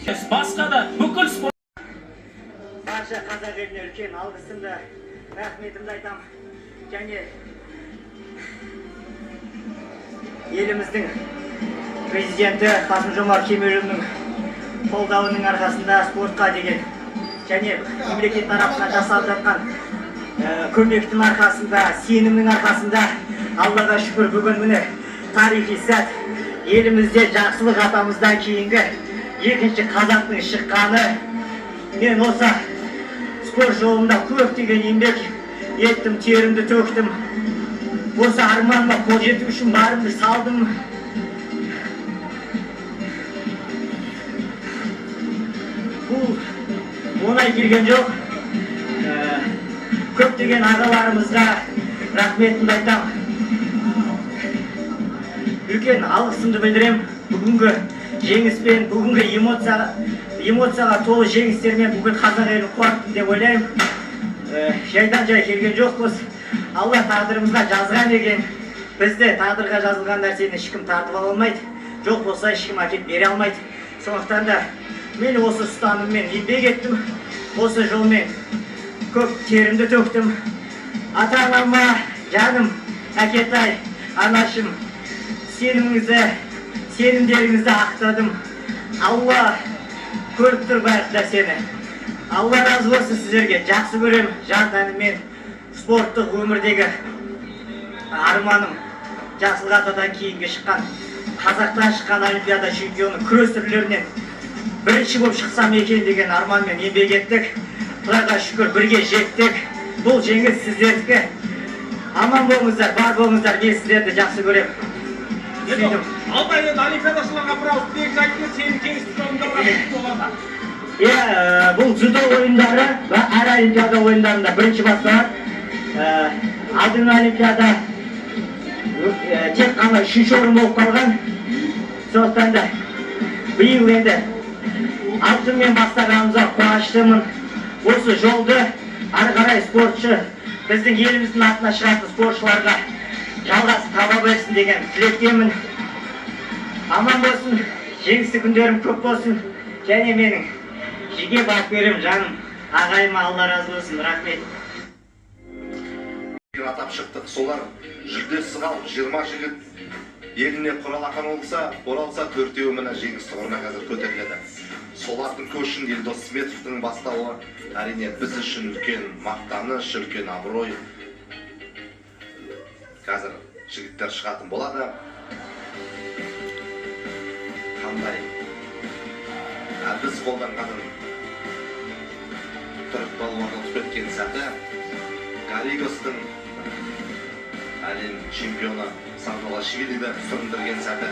Басқа да бүкіл спорт Барша қазақ еліне үлкен алғысымды, рахметімді айтамын. Және еліміздің президенті Қасым Жомарт Кемелұлының қолдауының арқасында, спортқа деген және мемлекет тарапынан жасалып жатқан көмектің арқасында, сенімнің арқасында, Аллаға шүкір, бүгін, міне, тарихи сәт. Елімізде Жақсылық атамыздан кейінгі екінші қазақтың шыққаны. Мен осы спорт жолында көптеген еңбек еттім, терімді төктім. Осы арманыма қол жету үшін барымды салдым. Бұл оңай келген жоқ. Көптеген ағаларымызға рахметімді айтамын, үлкен алғысымды білдіремін. Бүгінгі жеңіспен, бүгінгі эмоцияға толы жеңістермен бүкіл қазақ елін қуанттым деп ойлаймын. Жайдан жай келген жоқпыз. Алла тағдырымызға жазған екен. Бізді, тағдырға жазылған нәрсені ешкім тартып ала алмайды, жоқ болса, ешкім әкеліп бере алмайды. Сондықтан да мен осы ұстаныммен еңбек еттім, осы жолмен көп терімді төктім. Ата анама, жаным әкетай, анашым, сеніміңізді, сенімдеріңізді ақтадым. Алла көріп тұр барлық нәрсені. Алла разы болсын сіздерге. Жақсы көремін жан тәніммен. Спорттық өмірдегі арманым Жақсылық атадан кейінгі шыққан, қазақтан шыққан олимпиада чемпионы, күрес түрлерінен бірінші болып шықсам екен деген арманмен еңбек еттік. Құдайға шүкір, бірге жеттік. Бұл жеңіс сіздердікі. Аман болыңыздар, бар болыңыздар. Мен сіздерді жақсы көремін, сүйдім. Алтай, енді олимпиадашыларға бір ауыз тілек айтты, сенің жеңісті жолында болады. Иә, бұл дзюдо ойындары әр олимпиада ойындарында бірінші басталады. Алдыңғы олимпиада тек қана үшінші орын болып қалған. Сондықтан да биыл енді алтынмен бастағанымызға қуаныштымын. Осы жолды ары қарай спортшы, біздің еліміздің атына шығатын спортшыларға жалғасын таба берсін деген тілектемін. Аман болсын, жеңісті күндерім көп болсын. Және менің жеке бапкерім, жаным ағайыма Алла разы болсын, рахмет. Атап шықтық. Солар жүлдесіз қалып, 20 жігіт еліне құр алақан оралса, төртеуі, міне, жеңіс тұғырына қазір көтеріледі. Солардың көшін Елдос Сметовтың бастауы, әрине, біз үшін үлкен мақтаныш, үлкен абырой. Қазір жігіттер шығатын болады. Қандай әдіс қолданғанын, түрік балуаны ұтып кеткен сәті, Гаригостың әлем чемпионы Сандалашвилиді сүріндірген сәті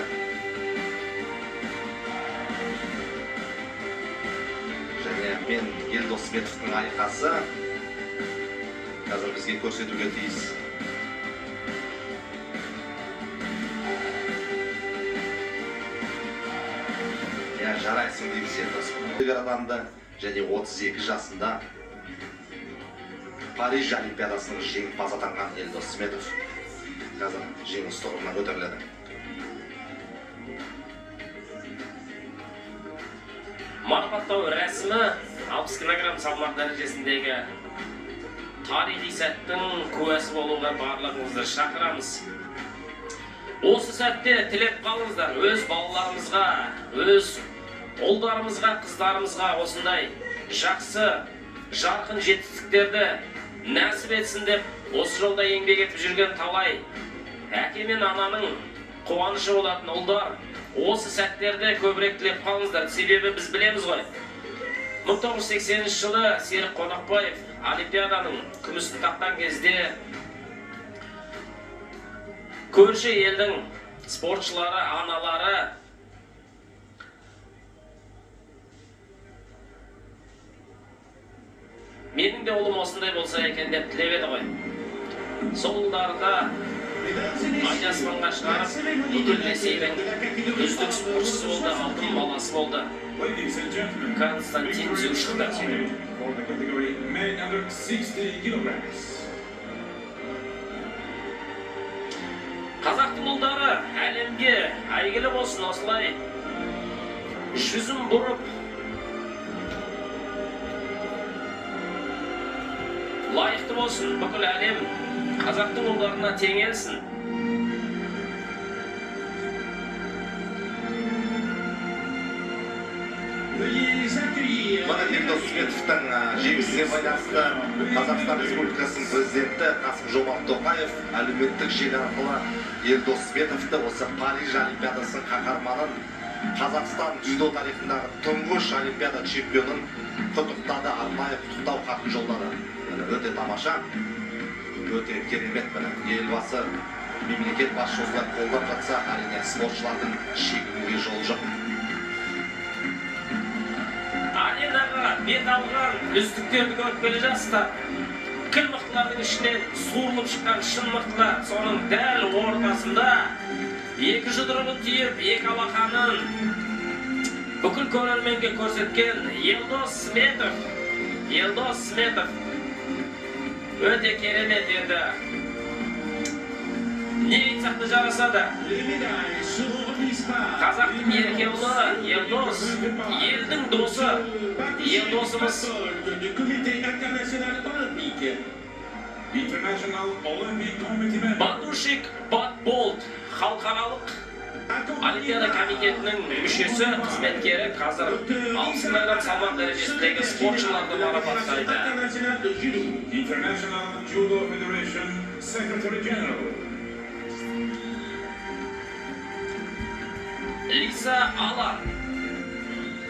және мен Елдос Сметовтың айқасы қазір бізге көрсетуге тиіс. Иә, жарайсың дейміз, Елдос атанды және 32 жасында Париж олимпиадасының жеңімпазы атанған Елдос Сметов қазір жеңіс тұғырына көтеріледі. Марапаттау рәсімі, 60 килограмм салмақ дәрежесіндегі тарихи сәттің куәсі болуға барлығыңызды шақырамыз. Осы сәтте тілеп қалыңыздар өз балаларымызға, өз ұлдарымызға, қыздарымызға осындай жақсы, жарқын жетістіктерді нәсіп етсін деп. Осы жолда еңбек етіп жүрген талай әке мен ананың қуанышы болатын ұлдар, осы сәттерді көбірек тілеп қалыңыздар. Себебі біз білеміз ғой, 1980 жылы Серік Қонақбаев олимпиаданың күмісін таққан кезде көрші елдің спортшылары, аналары «Менің де ұлым осындай болса екен» деп тілеп еді ғой. Сол ұлдарды ай аспанға шығарып, бүкіл Ресейдің үздік спортшысы болды, алтын баласы болды Константин Дзю шықты. For the category men under 60 kilograms. Қазақтың ұлдары әлемге әйгілі болсын осылай, жүзін бұрып. болсын, бүкіл әлем қазақтың ұлдарына теңелсін. Veuillez accueillir Мына Елдос Сметовтың жеңісіне байланысты Қазақстан Республикасының президенті Қасым Жомарт Тоқаев әлеуметтік желі арқылы Елдос Сметовті, осы Париж Олимпиадасының қаһарманын, Қазақстан дзюдо тарихындағы тұңғыш Олимпиада чемпионын құттықтады, арнайы құттықтау хатын жолдады. Міне, өте тамаша, өте керемет. Міне, елбасы, мемлекет басшысы осылай қолдап жатса, әрине, спортшылардың шегінуге жолы жоқ. Аренаға бет алған үздіктерді көріп келе жатсыздар. Кіл мықтылардың ішінен суырылып шыққан шын мықтылар. Соның дәл ортасында екі жұдырығын түйіп, екі алақанын бүкіл көрерменге көрсеткен Елдос Сметов. Елдос Сметов өте керемет. Енді не айтсақ та жарасады. Les médailles seront remises par Қазақтың ерке ұлы Елдос, елдің досы Елдосымыз. Du Comité international olympique. International Olympic Committee member. Батушик Батболт, халықаралық Олимпиада комитетінің мүшесі, қызметкері, қазір 60 килограмм салмақ дәрежесіндегі спортшыларды марапаттайды. International de Judo. International Judo Federation Secretary General. Лиса Алан,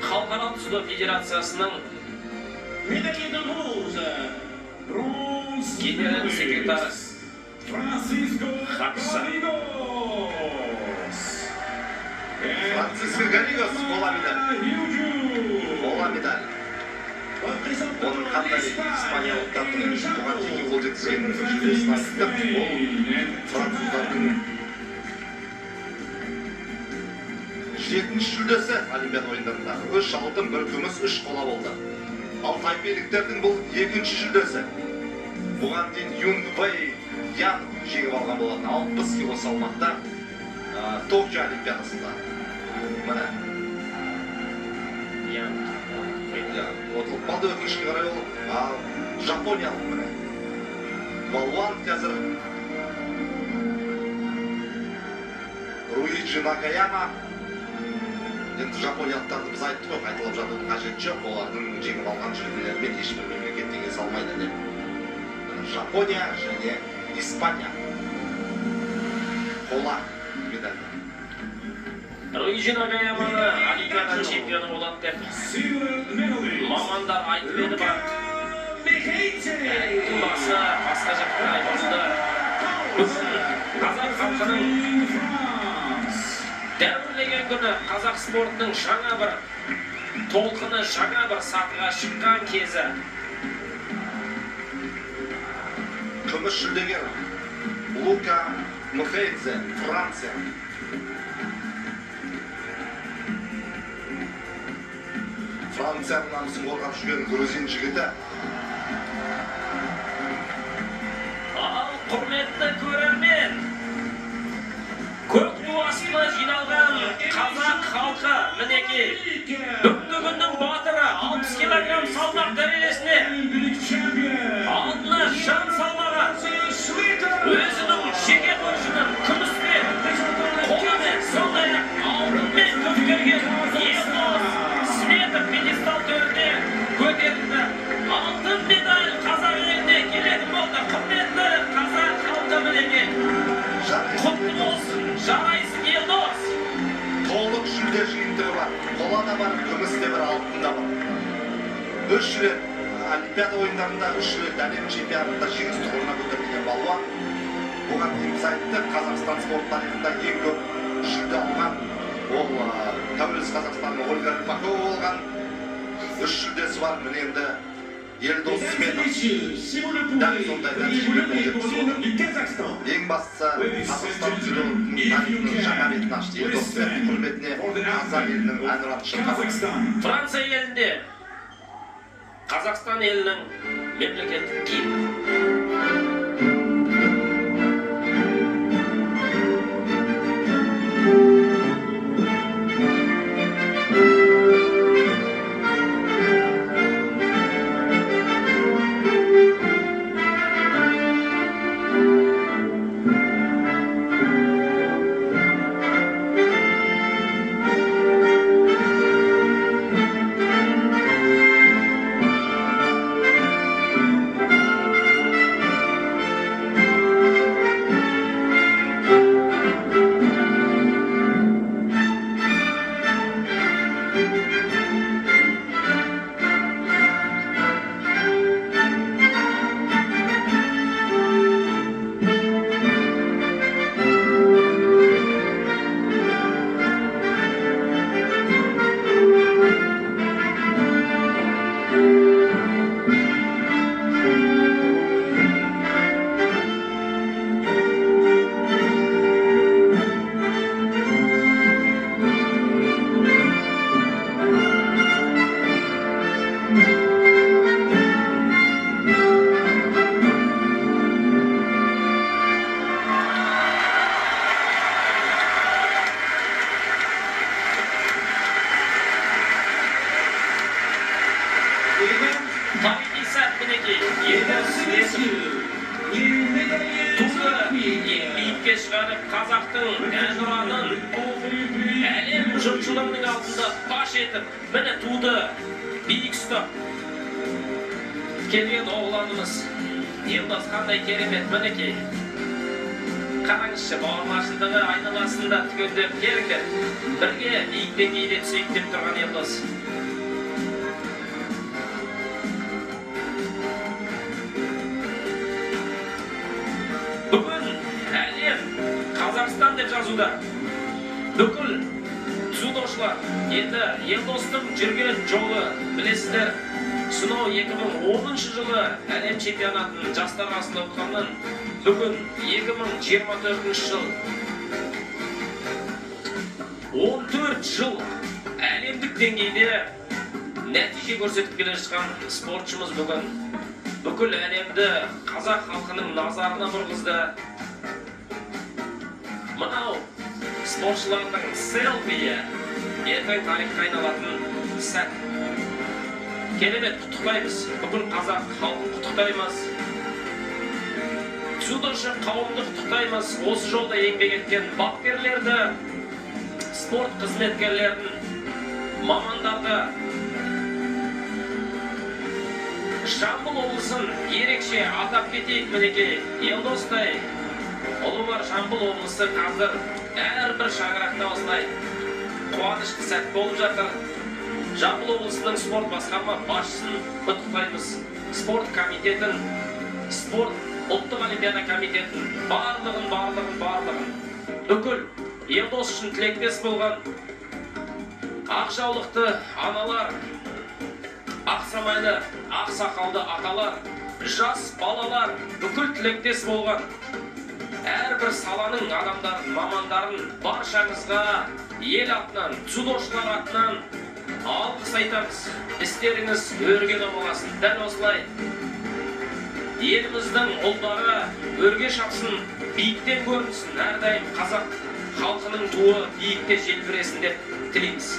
халықаралық дзюдо федерациясының Médaillé de bronze. Bronze генеральный секретары. Francisco Хатшысы. Garrigos. Франциско Гарригос, қола медаль. Қола медаль. Оның қандай испаниялықтардың бұған дейін қол жеткізген жүлдесін айттық. Ол француздардың жетінші жүлдесі Олимпиада ойындарында. Үш алтын, бір күміс, үш қола болды. Ал тайпейліктердің бұл екінші жүлдесі. Бұған дейін Юн Вэй Ян жеңіп алған болатын 60 кило салмақта Токио Олимпиадасында. Міне. Иә, ұтылып қалды, өкінішке қарай, ол. Ал жапониялық, міне, балуан қазір Руиджи Накаяма. Енді жапониялықтарды біз айттық қой, қайталап жатудың қажеті жоқ, олардың жеңіп алған жүлделерімен ешбір мемлекет теңесе алмайды деп. Міне, Жапония және Испания қола медальдар. Руиджи Нагаяманы Олимпиада чемпионы болады деп Silver medalist. мамандар айтып еді, бірақ Luka әттің басы басқа жаққа қарай бұрылды. Бүгін қазақ халқының France. дәуірлеген күні, қазақ спортының жаңа бір толқыны, жаңа бір сатыға шыққан кезі. Күміс жүлдегер Лука Мхейдзе, Франция. Францияның намысын қорғап жүрген грузин жігіті. Ал құрметті көрермен, көк ту астына жиналған қазақ халқы, мінекей, бүгінгі күннің батыры 60 килограмм салмақ дәрежесіне алдына жан салмаған, өзінің жеке қоржынын күміспен, қоламен, сондай-ақ алтынмен көмкерген Елдос Сметов пьедестал төріне көтерілді. Алтын медаль қазақ еліне келетін болды. Құрметті қазақ халқы, мінекей, құтты болсын, жарайсың, Елдос! Толық жүлде жиынтығы бар: қола да бар, күміс те бар, алтын да бар. Үш рет Олимпиада ойындарында, үш рет әлем чемпионатында жеңіс тұғырына көтерілген балуан. Бұған дейін біз айттық, Қазақстан спорт тарихында ең көп жүлде алған ол тәуелсіз Қазақстанның Ольга Рыпакова болған. Үш жүлдесі бар. Міне, енді Елдос Сметов дәл сондай нәтижеге қол жеткізіп отыр. Ең бастысы, Қазақстан дзюдоның тарихының жаңа бетін ашты. Елдос Сметов құрметіне қазақ елінің әнұраны шырқады. Франция елінде Қазақстан елінің мемлекеттік гимні. Тарихи сәт, мінекей, Елдос Сметов туды ең биікке шығарып, қазақтың әнұранын әлем жұртшылығының алдында паш етіп, міне, туды биік ұстап келген оғланымыз Елдос. Қандай керемет! Мінекей, қараңызшы, бауырмашылдығы айналасында түгендеп, келіңдер, бірге биік деңгейде түсейік деп тұрған Елдос. Бүгін әлем «Қазақстан» деп жазуда, бүкіл дзюдошылар. Енді Елдостың жүрген жолы, білесіздер, сонау 2010 жылы әлем чемпионатын жастар арасында ұтқаннан бүгін 2024 жыл, 14 жыл әлемдік деңгейде нәтиже көрсетіп келе жатқан спортшымыз бүгін бүкіл әлемді қазақ халқының назарына бұрғызды. Мынау спортшылардың селфиі ертең тарихқа айналатын сәт. Керемет! Құттықтаймыз, бүкіл қазақ халқын құттықтаймыз, дзюдошы қауымды құттықтаймыз, осы жолда еңбек еткен бапкерлерді, спорт қызметкерлерін, мамандарды. Жамбыл облысын ерекше атап кетейік. Мінекей, Елдостай ұлы бар Жамбыл облысы, қазір әрбір шаңырақта осылай қуанышты сәт болып жатыр. Жамбыл облысының спорт басқарма басшысын құттықтаймыз, спорт комитетін, спорт ұлттық олимпиада комитетін, барлығын, барлығын, барлығын, бүкіл Елдос үшін тілектес болған ақ жаулықты аналар, ақ самайлы, ақ сақалды аталар, жас балалар, бүкіл тілектес болған әрбір саланың адамдарын, мамандарын, баршаңызға ел атынан, дзюдошылар атынан алғыс айтамыз. Істеріңіз өрге домаласын, дәл осылай еліміздің ұлдары өрге шапсын, биіктен көрінсін, әрдайым қазақ халқының туы биікте желбіресін деп тілейміз.